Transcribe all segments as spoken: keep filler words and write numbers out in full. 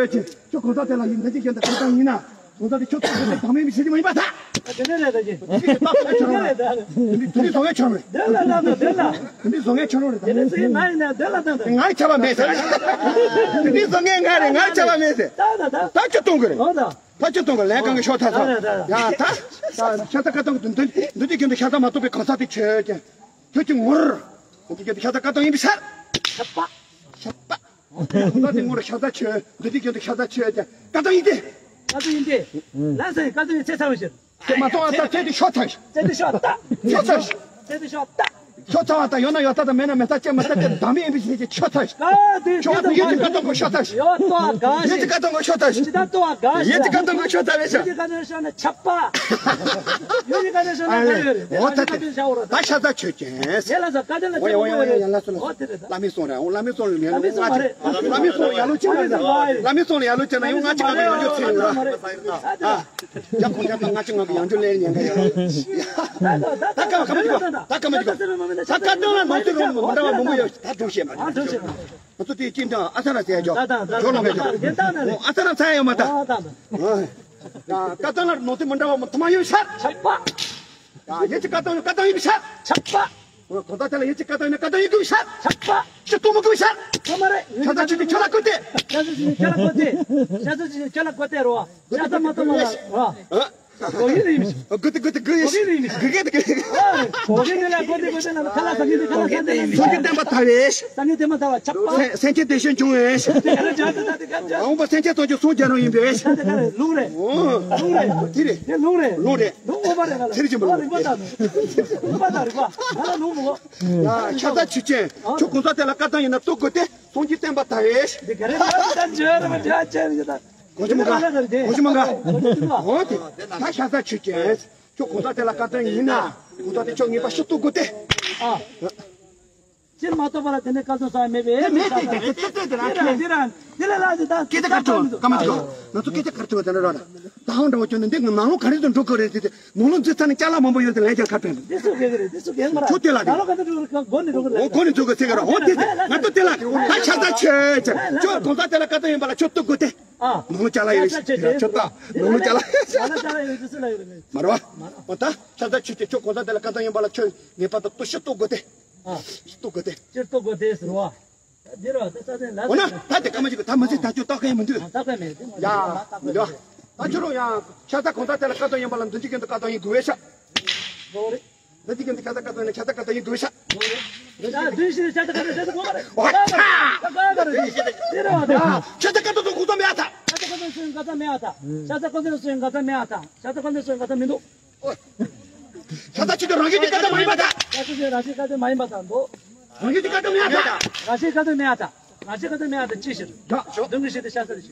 ཡོད་ཅེས་ཁྱོད་གང་ཟག་དེ་ལ་ཡིན་འདི་ཅིག་བྱས་འདི་གང་ཟག་ཡིན་ན། གོང་ས་དེ་ཁྱོད་ཚོ་ཚོ་དང་མེད་མི་ཤེས་ཀྱི་མ་ཡིན་པ་ད། དེ་ནས་རེད་ད་ཅི། དེ་ནས་ད་ཕ་ཆོ་རེད། དེ་ནས་དེ་ནས་བཟོ་ངན་ཆོ་རེད། དེ་ལ་ད་ད་དེ་ལ། དེ་ནས་བཟོ་ངན་ཆོ་རེད་ད། དེ་ནས་ཚེ་ང་ཡིན་ན་དེ་ལ་ད་ད། ང་ཆ་བ་མེད་ཟེར། དེ་ནས་བཟོ་ངན་ང་རེད། ང་ཆ་བ་མེད་ཟེར། ད་ད་ད། ད་ཁྱོད་གཏོང་གི་རེད། ཨོ་ད། ད་ཁྱོད་གཏོང་གི་ལན་གང་གི་ཤོག་ཐ་ཚོ། ད་ད་ད། ཡ་ད། ད་ཤ་ཚ་ཀ་གཏོང་གི་འདུན་འདུན་འདུན་གྱི་རྒྱུན་དུ་ཤ་ཚ་མ་གཏོགས་པའི་གང་ཟག་དེ་ཆོས་ཀྱང་། ཁྱོད་ཀྱི་ངུར། འདུན་གྱི་རྒྱུན་དུ་ཤ་ཚ་ཀ་གཏོང་ཡིན་པའི་ཤ། ཤ་པ། ཤ་པ། ད་དེ་ངོ་ར་ཤ་ཚ་ཆོས་འདི་དེ་ཁྱོད་དུ་ཤ་ཚ་ཆོས་ཀྱང་ཀ་ཏོ་ཡིན་ཏེ། ཀ་ཏོ་ཡིན་ཏེ། ལན་ས་ཡིན་ཀ་ཏོ་ཡིན་ཚེ་ཚ་བའི་ཕྱིར། དེ་མ་གཏོང་བ་ད་ཚེ་དེ་ཤོ་ཚ་ཤོ། ཚེ་དེ་ཤོ་ད། ཤོ་ཚ་ཤོ། ཚེ་དེ་ཤོ་ད། ཤོ་ཚ་བ་ད་ཡོད་ན་ཡོད་ད་ད་མེད་ན་མེད་ད་ཅེ་མ་ད་ཅེ་བདམས་ཡིན་པའི་ཕྱིར་ཅེ་ཤོ་ཚ་ཤོ། ཀ་ཏོ་ཡིན་ཤོ་ཚ་ཡིན་ཅེ་ཀ་ཏོ་གོ་ཤོ་ཚ་ཤོ། ཡོད་ཏོ་ག་ཤི། ཡིན་ཅེ་ཀ་ཏོ་གོ་ཤོ་ཚ་ཤོ། ཅི་ད་ཏོ་ག་ཤི། ཡིན་ཅེ་ཀ་ཏོ་གོ་ཤོ་ཚ་བས་ཤ། ཡིན་ཅེ་ཀ་ཏོ་ཤོ་ན་ཆ་པ། ཡིན་ཅེ་ཀ་ཏོ་ཤོ་ན་ག་ཡོད་རེད། འོ་ད་དེ་ད་ཤ་ཚ་ཆོས་ཅན། ཡ་ལ་ས་ཀ་ཏོ་ལ་ཆ་པ་ཡོད་རེད། ལ་སོ་ལ། ཨོ་དེ་རེད་ད། བླ་མའི་གསུང་རེད། བླ་མའི་གསུང་རེད། བླ་མའི་གསུང་ལ་ཡ་ལོ་ཅི་ན་བླ་མའི་གསུང་ལ་ཡ་ལོ་ཅི་ན་ཡོང་ང་ཅི་ག་ཡོང་རྒྱུ་ཚེ་ཡོད་ར། ཡ་ཁོང་ཅག་ང་ཅི་ང་གི་ཡང་ཅུ་ལེར་ཉན་ག་ཡ། ད་ཀ་མ་ཀ་མ་ཅི་ག་ད་ཀ་མ་ཅི་ག་ད་ཀ་ཏོ་ལ་ནོར་དུ་རོ་མ་འདྲ་བ་མང་པོ་ཡོད། ད་སྒྲུང་བཤད་མ་རེད། ང་ཚོ་དེའི་ཁྱིམ་དང་ཨ་ས་ར་ཟེར་ཡ་ཇོ་ཇོ་ལོ་མེད་ཇོ། ཨ་ས་ར་ཚ་ཡ་ཡོད་མ་ད། ཀ་ཏོ་ལ་ནོར་དུ་མ་འདྲ་བ་མ་ཐུ་མ་ཡོད་ཤ། ཡ་ཡེ་ཅི་ཀ་ཏོ་ཀ་ཏོ་ཡིན་ཤ། གོང་ས་དེ་ལ་ཡིན་ཅི་ཀ་ཏོ་ཡིན་ན་ཀ་ཏོ་ཡིན་དགོས་ཤ། ཆགས་པ། ཤི་ཏོ་མ་དགོས་ཤ། ཁོ་མ་རེད། ཤ་ཚ་ཆུ་དེ་ཁྱོད་ལ་བཀོད་དེ། ཤ་ཚ་ཆུ་ཁྱོད་ལ་བཀོད་དེ། ཤ་ཚ་ཆུ་ཁྱོད་ལ་བཀོད་དེ་རོ། ཤ་ཚ་མ་ཏོ་མ་ལ་རོ། གོ་གི་རེད་མི། གོ་གི་རེད་མི། གོ་གི་རེད་མི། གོ་གི་རེད་གོ་གི་རེད། གོ་གི་རེད་ལ་བཀོད་དེ་བཀོད་དེ་ན་ཁ་ལ་ས་གི་དེ་ཁ་ལ་ས་དེ་ན། སངས་རྒྱས་བསྟན་པ་དར་བའི། སངས་རྒྱས་བསྟན་པ་དར་བ་ཆགས་པ། སེམས་ཅན་བདེ་ཞིང་འབྱུང་བའི། ཨ་འོང་པ་སེམས་ཅན་ཚོགས་ཀྱི་སངས་རྒྱས་རང་ཡིན་པའི། ལུང་རེད། ལུང་རེད། དེ་རེད། དེ་ལུང་རེད། ལུང་རེད། ལུང་ངོ་མ་རེད་ག་ལ། ཚེ་རིང་ཆེན་པོ་ལུང་རེད། རིག་པ་དང་རིག་པ་དང་རིག་པ་ང་ལ་ལུང་མོ། ཡ་ཤ་ཚ་ཆུ་ཅན་ཁྱོད་གོང་ས་དེ་ལ་བཀའ་ཐང་ཡིན་ན་གཏུག་དགོས་ཏེ་སངས་རྒྱས་བསྟན་པ་དར་བའི། འདི་ག་རེ་ལ་ད་འཇོ་ར་མ་འཇོ་ཅན་ཡོད་ད། གོང་ཞུ་མ་ག་གོང་ཞུ་མ་ག་འོ་དེ་ད་ཤ་ཚ་ཆུ་ཅན་ཁྱོད་གོང་ས་དེ་ལ་བཀའ་ཐང་ཡིན་ན་གོང་ས་དེ་ཁྱོད་ངེས་པ་ཤི་གཏུག་དགོས་ཏེ། ཨ། སྤྱིར་མ་གཏོགས་པ་ལ་དེ་ནས་བཀའ་སྩལ་ས་མེད་པས། དེ་མེད་དེ་དེ་དེ་དེ་དེ་ར་དེ་ར་དེ་ལ་ལ་དེ་ད་སྐད་ཆ་ག་ཐོག་ག་མ་ཐོག་ང་ཚོ་སྐད་ཆ་ག་ཐོག་དེ་འདྲ་ར་ད་ཧང་འདྲ་བ་ཁྱོད་ནི་འདི་ང་ནང་ལོགས་ག་རེ་དུ་འགྲོ་གི་རེད། དེ་དེ་ནང་ལོགས་འཛུལ་ཚར་ནས་ཅ་ལག་མང་པོ་ཡོད་དེ་ལན་ཀྱང་ཁ་ཕན་རེད། དེ་སུ་གེ་གེ་རེད། དེ་སུ་གེ་མ་ར་ཁྱོད་དེ་ལ་ནང་ལོགས་ག་ཚོད་འགྲོ་གི་རེད། སྒོ་ནས་འགྲོ་གི་རེད། འོ་སྒོ་ནས་འགྲོ་གི་ཚེ་གི་ར་འོ་དེ་དེ་ང་ཚོ་དེ་ལ་ད་ཤ་ཚ་ཆེ་ཆེ་ཁྱོད་གོང་ས་དེ་ལ་བཀའ་ཐང་ཡིན་པ་ལ་ཁྱོད་གཏུག་དགོས་ཏེ། ནང་ལོགས་ཅ་ལག་ཡོད་ཤ་ཚ་ཆེ་ཆེ་ཁྱོད་ད་ནང་ལོགས་ཅ་ལག་ཡོད་ཤ་ཚ་ལ་ཡོད་རེད། མ་རེད་བ། མ་རེད་བ། ད་ཤ་ཚ་ཆེ་ཆེ་ཁྱོད་གོང་ས་དེ་ལ་བཀའ་ཐང་ཡིན་པ་ལ་ཁྱོད་ངེས་པར་དུ་ཤི་གཏུག་དགོས་ཏེ། ཨ། ཤི་གཏུག་དགོས་ཏེ། ཤི་གཏུག་དགོས་ཏེ་ཟེར་བ། འདི་རོ་ད་ས་ཚན་ལ། འོ་ན་ད་དེ་ཀ་མ་ཅིག་ད་མི་ཚེ་ད་ཁྱོད་ལྟ་མཁན་མི་འདུག་ད་ལྟ་མེད་དེ་མ་ཡ་མི་འདུག་ད་ཁྱོད་རོ་ཡང་ཤ་ཚ་གོང་ས་དེ་ལ་བཀའ་ཐང་ཡིན་པ་ལ་འདི་འཇིག་རྒྱུན་དུ་བཀའ་ཐང་ཡིན་དགོས་བས་ཤ། འདི་འཇིག་རྒྱུན་དུ་ཤ་ཚ་བཀའ་ཐང་ཡིན་དགོས་བས་ཤ། ད་དུས་ཤི་ཤ་ཚ་བཀའ་ཐང་ཤ་ཚ་གོང་མ་རེད། ཨོ་ད་ད་ག་ག་རེད། འདི་རོ་ད། ཤ་ཚ་བཀའ་ཐང་དུ་གོང་ས་མེད་ཨ་ད། ཤ་ཚ་གོང་ས་སུ་ཡིན་བཀའ་ཐང་མེད་ཨ་ད། ཤ་ཚ་གོང་ས་སུ་ཡིན་བཀའ་ཐང་མེད་ཨ་ད། ཤ་ཚ་གོང་ས་སུ་ཡིན་བཀའ་ཐང་མི་འདུག་ཤ་ཚ་ཆེ་དུ་རང་གི་དེ་བཀའ་ཐང་མ་ཡིན་པ་ད། ཤ་ཚ་ཆེ་རང་གི་བཀའ་ཐང་མ་ཡིན་པ་ད་འདུག་རང་གི་དེ་བཀའ་ཐང་མེད་ཨ་ད། རང་གི་བཀའ་ཐང་མེད་ཨ་ད། རང་གི་བཀའ་ཐང་མེད་ཨ་ད་ཅི་ཞིག་ད་འདུག་གི་ཤི་དེ་ཤ་ཚ་ཆེ།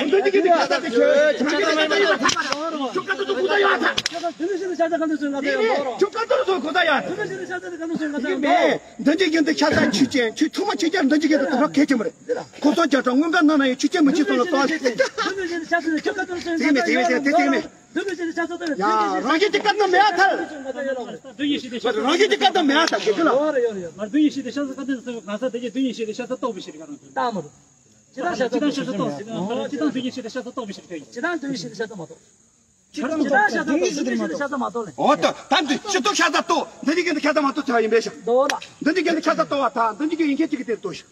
འདུག་གི་ཤི་དེ་ཤ་ཚ་ཆེ། རང་གི་བཀའ་ཐང་མེད་ཨ་ད། འདུག་གི་ཤི་དེ་ཤ་ཚ་གོང་ས་ཡ། འདུག་གི་ཤི་དེ་ཤ་ཚ་གོང་ས་ཡ། འདུག་གི་ཤི་དེ་ཤ་ཚ་གོང་ས་ཡ། འདུག་གི་ཤི་དེ་ཤ་ཚ་གོང་ས་ཡ། འདུག་གི་ཤི་དེ་ཤ་ཚ་གོང་ས་ཡ། འདུག་གི་ཤི་དེ་ཤ་ཚ་ཆེ་ཆེ་ཆེ་ཐུ་མ་ཆེ་ཆེ་འདུག་གི་ཤི་དེ་ད་གལ་ཆེ་མ་རེད། གོང་ས་རྒྱ་གྲམ་སྔོན་འགྲོ་ན་ཡང་ཆུ་ཆེན་མི་ཆེ་སོང་ལ་ཏོག་ཙམ། དེ་གི་མེད་དེ་གི་མེད་དེ་གི་མེད། ཡ་རང་གི་དེ་བཀའ་ཐང་མེད་ཨ་ཐལ། རང་གི་དེ་བཀའ་ཐང་མེད་ཨ་ཐལ་གི་གི་ལ། ཨོ་ད་ད་འདི་སྤྱི་ཐོག་ཤ་ཚ་ཏོག་འདི་གི་དེ་ཤ་ཚ་མ་གཏོགས་ལེ། ཁྱེད་རང་ཚོས་ཤ་ཚ་ཏོག་འདི་གི་ཤ་ཚ་མ་གཏོགས་ལེ། ཁྱེད་རང་ཚོས་ཤ་ཚ་ཏོག་འདི་གི་ཤ་ཚ་མ་གཏོགས་ལེ། འོ་ད་ད་འདི་སྤྱི་ཚོགས་ཤ་ཚ་ཏོག་འདི་གི་ཤ་ཚ་མ་གཏོགས་ཚ་ཡིན་པས་ཤ། འདི་གི་ཤ་ཚ་ཏོག་བ་ད་འདི་གི་ཡིན་མཁན་གཅིག་གི་དེ་ཏོག་ཤ།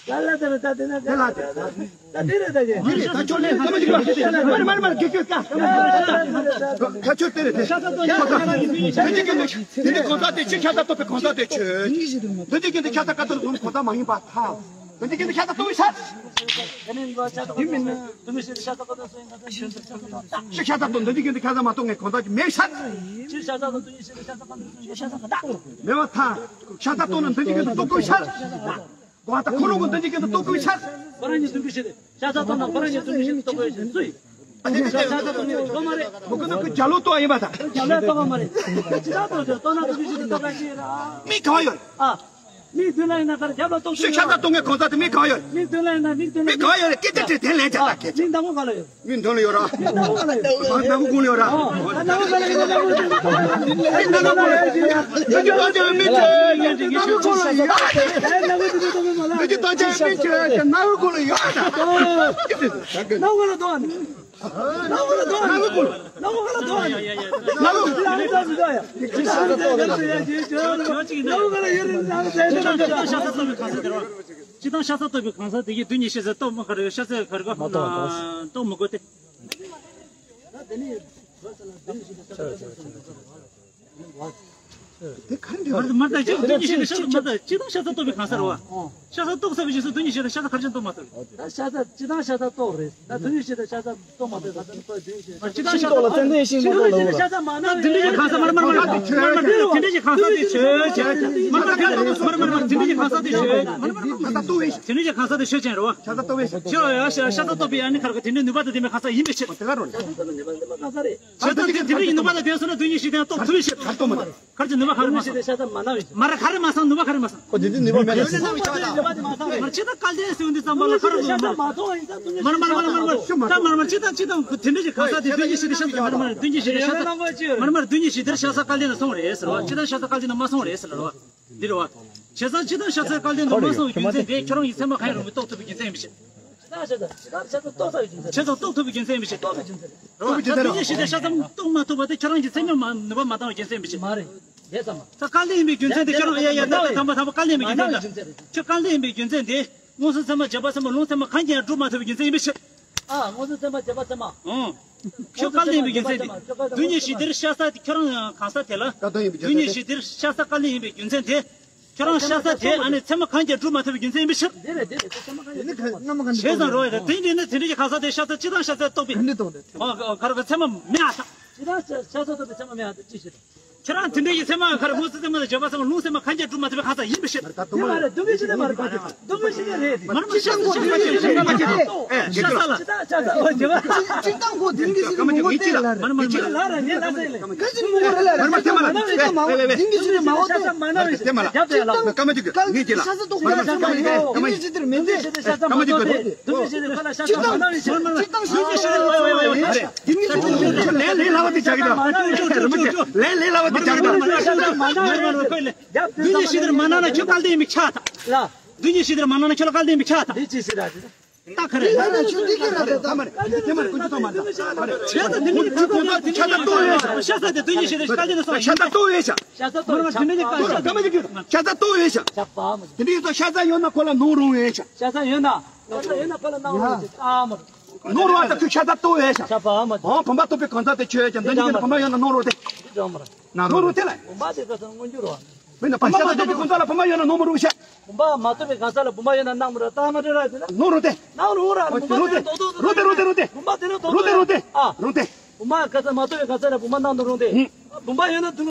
ད་ལ་ད་ལ་ད་དེ་ན་དེ་ལ་དེ་ད་དེ་རེད་ད་གི། འདི་རེད་ད་ཁྱོད་ལས་ཀ་མ་ཅིག་ལ་མར་མར་མར་གི་ཁྱོད་ཀ་ཁ་ཁྱོད་དེ་རེད་དེ། འདི་གི་འདི་གི་གོང་ས་དེ་ཅི་ཤ་ཚ་ཏོག་པའི་གོང་ས་དེ་ཆོས། འདི་གི་འདི་ཤ་ཚ་ཀ་ཏོག་གོང་ས་མ་ཡིན་པ་ད། འདི་གི་འདི་ཤ་ཚ་ཏོག་ཤ། ཤ་ཚ་ཏོག་འདི་གི་འདི་ཤ་ཚ་མ་གཏོགས་ངས་གང་ཟག་ཅིག་མེད་ཤ། མེད་པ་ཐལ། ཤ་ཚ་ཏོག་ན་འདི་གི་འདི་ཏོག་ཀུན་ཤ། གོ་ད་ཁོ་རང་གི་འདི་གི་འདི་ཏོག་ཀུན་ཤ། ཁོ་རང་གི་འདི་གི་ཤ་ཚ་ཏོག་ན་ཁོ་རང་གི་འདི་གི་ཤ་ཏོག་ཀུན་ཤ་སུ་ཡིན། ཨ་ནི་ཤ་ཚ་ཏོག་ནི་ཁོ་མ་རེད། མོ་ཀུན་ནི་ཁོ་རྒྱ་ལོ་ཏོག་ཡིན་པ་ད། རྒྱ་ལོ་ཏོག་མ་རེད། ཤ་ཚ་ཏོག་ཏོག་ན་འདི་གི་ཤ་ཏོག་ཀུན་ཤ་ར། མི་ག་ཡོད། ཨ། མི་མདུན་ལ་ཡིན་ན་ཁར་རྒྱབ་ལ་ཏོག་ཤི་ཤ་ཚ་ཏོག་ངའི་གོང་ས་དེ་མི་གང་ཡོད། མི་མདུན་ལ་ཡིན་ན་མི་མདུན་ལ་མི་གང་ཡོད་རེད། སྐད་ཆ་དྲིས་དེ་ལན་ཆ་ལ་སྐད་ཆ། མི་མདང་དགོང་ག་ལ་ཡོད། མི་མདུན་ལ་ཡོད་ར། མི་མདང་དགོང་ག་ལ་ཡོད། མི་མདང་དགོང་ལ་ཡོད་ར། ཨོ། ཨ་མདང་དགོང་ག་ལ་ཡོད། མི་མདང་དགོང་ལ་ཡོད། མི་མདང་དགོང་ལ་ཡོད། མི་མདང་དགོང་ལ་ཡོད། མདང་དགོང་ལ་ཡོད། སྤྱི་བཏང་ཤ་ཚ་གཏོགས་པའི་གང་ཟག་དེ་གིས་དུས་ཉི་ཤུ་ཟེར་གཏོགས་མི་ཁ་རེ་ཤ་ཚ་ཁ་རེ་གོ་མ་གཏོགས་མ་གཏོགས་གཏོགས་མི་དགོས་ཏེ། དེ་ག་འདྲ་མར་མར་ད་ཅི་དུས་ཉི་ཤུ་ནས་ཤ་ཚ་མར་ད་སྤྱི་བཏང་ཤ་ཚ་གཏོགས་པའི་གང་ཟག་རེད་བ། ཤ་ཚ་གཏོགས་ཚར་བའི་རྗེས་སུ་དུས་ཉི་ཤུ་ནས་ཤ་ཚ་ཁ་རེ་གཏོགས་མ་ཐུབ། ད་ཤ་ཚ་སྤྱི་བཏང་ཤ་ཚ་གཏོགས་རེད། ད་དུས་ཉི་ཤུ་ནས་ཤ་ཚ་གཏོགས་མ་ཐུབ། ད་དུས་ཉི་ཤུ་ནས་ཤ་ཚ་མ་ན་དུས་ཉི་ཤུ་ནས་ཤ་ཚ་མ་ན་དེ་འདྲ་གི་གང་ཟག་མར་མར་མར་དེ་འདྲ་གི་གང་ཟག་དེ་ཤོད་ཅེས་མར་མར་མར་མར་དེ་འདྲ་གི་གང་ཟག་དེ་ཤོད་མར་མར་དེ་འདྲ་གི་གང་ཟག་དེ་ཤོད་ཅན་རེད་བ། ཤ་ཚ་གཏོགས་པའི་ཤ་ཚ་གཏོགས་པའི་ཨ་ནི་ཁར་གི་དེ་འདྲའི་ནུས་པ་དང་ལྡན་པའི་གང་ཟག་ཡིན་པའི་ཕྱིར། དེ་ག་རེད། ཤ་ཚ་དེ་དེ་འདྲའི་ནུས་པ་དང་ལྡན་སོང་ན་དུས་ཉི་ཤུ་ནས་གཏོགས་ཐུབ་པའི་ཕྱིར། ཁར་གཏོགས་མ་རེད། ཁར་གྱི་ནུས་པ་ག་རེ་མ་སོང་། མ་རེད་ག་རེ་མ་སོང་ནུས་པ་ག་རེ་མ་སོང་། ཁོ་དེ་དུས་ནུས་པ་མེད་ལ་སོང་། མར་ཅི་ད་སྐལ་ལྡན་ཟེར་འདི་ཙམ་པ་ལ་ཁར་གཏོགས་མ་རེད། མར་མར་མར་མར་མར་ད་མར་མར་ཅི་ད་ཅི་ད་དེ་འདྲ་གི་གང་ཟག་དེ་དུས་ཉི་ཤུ་དེ་ཤ་ཚ་མར་མར་དུས་ཉི་ཤུ་དེ་ཤ་ཚ་མར་མར་དུས་ཉི་ཤུ་དེར་ཤ་ཚ་སྐལ་ལྡན་ལ་སོང་རེད་ཟེར་བ། ཅི་ད་ཤ་ཚ་སྐལ་ལྡན་ལ་མ་སོང་རེད་ཟེར་བ། འདི་རེད་བ། བྱས་ཙང་སྤྱི་བཏང་ཤ་ཚ་སྐལ་ལྡན་དུ་མ་སོང་བའི་རྒྱུ་མཚན་དེ་ཁྱོད་རང་གི་ཚད་མ་གང་ཡིན་རུང་བས་རྟོགས་ཐུབ་པའི་རྒྱུ་མཚན་ཡིན་པའི་ཕྱིར། ཤ་ཚ་ཤ་ཚ་ཤ་ཚ་རྟོགས་ཐུབ་པའི་རྒྱུ་མཚན་ཡིན་པའི་ཕྱིར། རྟོགས་ཐུབ་པའི་རྒྱུ་མཚན་ཡིན་པའི་ཕྱིར། རེད་བ། ད་དུས་ཉི་ཤུ་དེ་ཤ་ཚ་རྟོགས་མ་ཐུབ་པ་དེ་ཁྱོད་རང་གི་ཚད་མས་མ་ནུས་པ་མ་བཏང་བའི་རྒྱུ་མཚན་ཡིན་པའི་ཕྱིར། མ་རེད། དེ་ཙམ་མ། ད་སྐལ་ལྡན་ཡིན་པའི་རྒྱུ་མཚན་དེ་ཁྱོད་རང་ཡ་ཡ་ད་ད་དམ་པ་དམ་པ་སྐལ་ལྡན་ཡིན་པའི་རྒྱུ་མཚན་ད། ཁྱོད་སྐལ་ལྡན་ཡིན་པའི་རྒྱུ་མཚན་དེ་མངོན་སུམ་ཚད་མ་རྗེས་དཔག་ཚད་མ་ལུང་ཚད་མ་གང་གིས་ཡང་སྒྲུབ་མ་ཐུབ་པའི་རྒྱུ་མཚན་ཡིན་པའི་ཕྱིར། ཨ། མངོན་སུམ་ཚད་མ་རྗེས་དཔག་ཚད་མ། ཨང་། ཁྱོད་སྐལ་ལྡན་ཡིན་པའི་རྒྱུ་མཚན་དེ། དུས་ཉི་ཤུ་འདིར་ཤ་ཚ་དེ་ཁྱོད་རང་གང་ཟག་དེ་ལ། སྐལ་ལྡན་ཡིན་པའི་རྒྱུ་མཚན་དེ། དུས་ཉི་ཤུ་འདིར་ཤ་ཚ་སྐལ་ལྡན་ཡིན་པའི་རྒྱུ་མཚན་དེ། ཁྱོད་རང་ཤ་ཚ་དེ་ཨ་ནི་ཚད་མ་གང་གིས་སྒྲུབ་མ་ཐུབ་པའི་རྒྱུ་མཚན་ཡིན་པའི་ཕྱིར། དེ་རེད་དེ་རེད་དེ་ཚད་མ་གང་ཡིན། དེ་ནི་ག་རྣམ་པ་གང་ནས། བྱས་ཙང་རོ་ཡ་དེ་འདྲ་ནི་དེ་འདྲ་གི་གང་ཟག་དེ་ཤ་ཚ་སྤྱི་བཏང་ཤ་ཚ་རྟོགས་པའི། ག་འདྲ་རྟོགས་དེ། ཨ་ག་རེ་གི་ཚད་མ་མེད་ཨ་ད། ཅི་ད་ཤ་ཤ་ཚ་རྟོགས་པའི་ཚད་མ་མེད་ཨ་ད་ཅི་ཞིག་རེད། ཁྱོད་རང་དེ་འདྲ་གི་ཚད་མ་ག་རེ་མངོན་སུམ་ཚད་མ་དང་རྗེས་དཔག་ཚད་མ་ལུང་ཚད་མ་གང་གིས་སྒྲུབ་མ་ཐུབ་པའི་གང་ཟག་ཡིན་པའི་ཕྱིར། དེ་མ་རེད། སྡུག་བསྔལ་ཞི་བདེ་མ་རེད་པ། སྡུག་བསྔལ་ཞི་བདེ་རེད། མར་མར་ཤ་ཚ་ཤ་ཚ་ཤ་ཚ་ཤ་ཚ་ལ། ཅི་ད་ཤ་ཚ་ཨོ་རྗེས་དཔག་སྤྱི་བཏང་ཁོ་དེ་འདྲ་གི་ཞི་བདེ་མང་པོ་སྟེར་ལ་རེད། མར་མར་ལ་ར་ངས་ལ་ཟེར་ལེ། ག་ཅི་མང་པོ་རེད་ལ་རེད། མར་མར་དེ་མ་ལ་སྤྱི་བཏང་མང་པོ་དེ་འདྲ་གི་ཞི་བདེ་མང་པོ་སྟེར། དེ་མ་ལ་སྐར་མ་གཅིག་གི་ངས་ཀྱི་ལ། སྐར་མ་གཅིག་གི་ཤ་ཚ་རྟོགས་པའི་ཚད་མ་མེད། སྐར་མ་གཅིག་གི་སྐར་མ་གཅིག་གི་སྐར་མ་གཅིག་གི་སྐར་མ་གཅིག་གི་སྐར་མ་གཅིག་གི་སྐར་མ་གཅིག་གི་སྐར་མ་གཅིག་གི་ལས་ལས་སླ་བ་དེ་བྱ་གི་ད། ལས་ལས་སླ་བ་དེ་བྱ་གི་ད། དུས་ཉི་ཤུ་དེར་མ་གནང་ན་ཁྱོད་སྐལ་ལྡན་ཡིན་པའི་ཆ་ད། དུས་ཉི་ཤུ་དེར་མ་གནང་ན་ཁྱོད་སྐལ་ལྡན་ཡིན་པའི་ཆ་ད། ད་ག་རེ། ད་ཁྱོད་འདི་སྐད་ར་ད་ད་མ་རེད། དེ་མ་རེད། ཀུན་སྤྱོད་ཐོག་མ་རེད། ད་མ་རེད། ཤ་ཚ་དེ་དུས་ཉི་ཤུ་དེར་སྐལ་ལྡན་དུ་སོང་ཡིན། ཤ་ཚ་དེ་དུས་ཉི་ཤུ་དེར་སྐལ་ལྡན་དུ་སོང་ཡིན། ཤ་ཚ་ལྟོ་ཡོད་ཤ། ཤ་ཚ་ལྟོ་ཡོད་ཤ། ཤ་ཚ་ལྟོ་ཡོད་ཤ། དེ་འདྲ་ཡིན་ཙང་ཤ་ཚ་ཡོད་ན་ཁོ་ལ་ནོར་རུང་ཡོད་ཤ། ཤ་ཚ་ཡོད་ན། ཤ་ཚ་ཡོད་ན་ཁོ་ལ་ནོར་རུང་ཡོད་ཤ། ཨ་མ། ནོར་རུང་ཨ་ད་ཁོས་ཤ་ཚ་ལྟོ་ཡོད་ཤ། ཤ་ཚ་ཨ་མ། ཨོ་བུམ་པ་ལྟོ་བའི་གང་ཟག་དེ་ཆོས་ཡོད་ཀྱང་འདི་འདྲ་ཡིན་ན་བུམ་པ་ཡོད་ན་ནོར་རུང་སྟེ། འདི་འདྲ་མ་རེད། ནོར་རུང་སྟེ་ལ། བུམ་པ་དེ་ག་ཚོད་མངོན་གྱུར་རོ། མིན་ན་བུམ་པ་མ་ལྟོ་བའི་གང་ཟག་ལ་བུམ་པ་ཡོད་ན་ནོར་མ་རུང་ཤ། བུམ་པ་མ་ལྟོ་བའི་གང་ཟག་ལ་བུམ་པ་ཡོད་ན་སྣང་མི་རུང་། ལྟ་མ་འདྲ་ར་དེ་ལ། ནོར་རུང་སྟེ། སྣང་རུང་ར་བུམ་པ་དེ་ནི་རྡོག་རྡོག་རུང་སྟེ་རུང་སྟེ་རུང་སྟེ། བུམ་པ་དེ་ནི་རྡོག་རྡོག་རུང་སྟེ་རུང་སྟེ། ཨ། རུང་སྟེ། བུམ་པ་ག་ཚ་མ་ལྟོ་བའི་ག་ཚ་ལ་བུམ་པ་སྣང་དུ་རུང་སྟེ། ཧུམ། བུམ་པ་ཡོད་ན་དུ་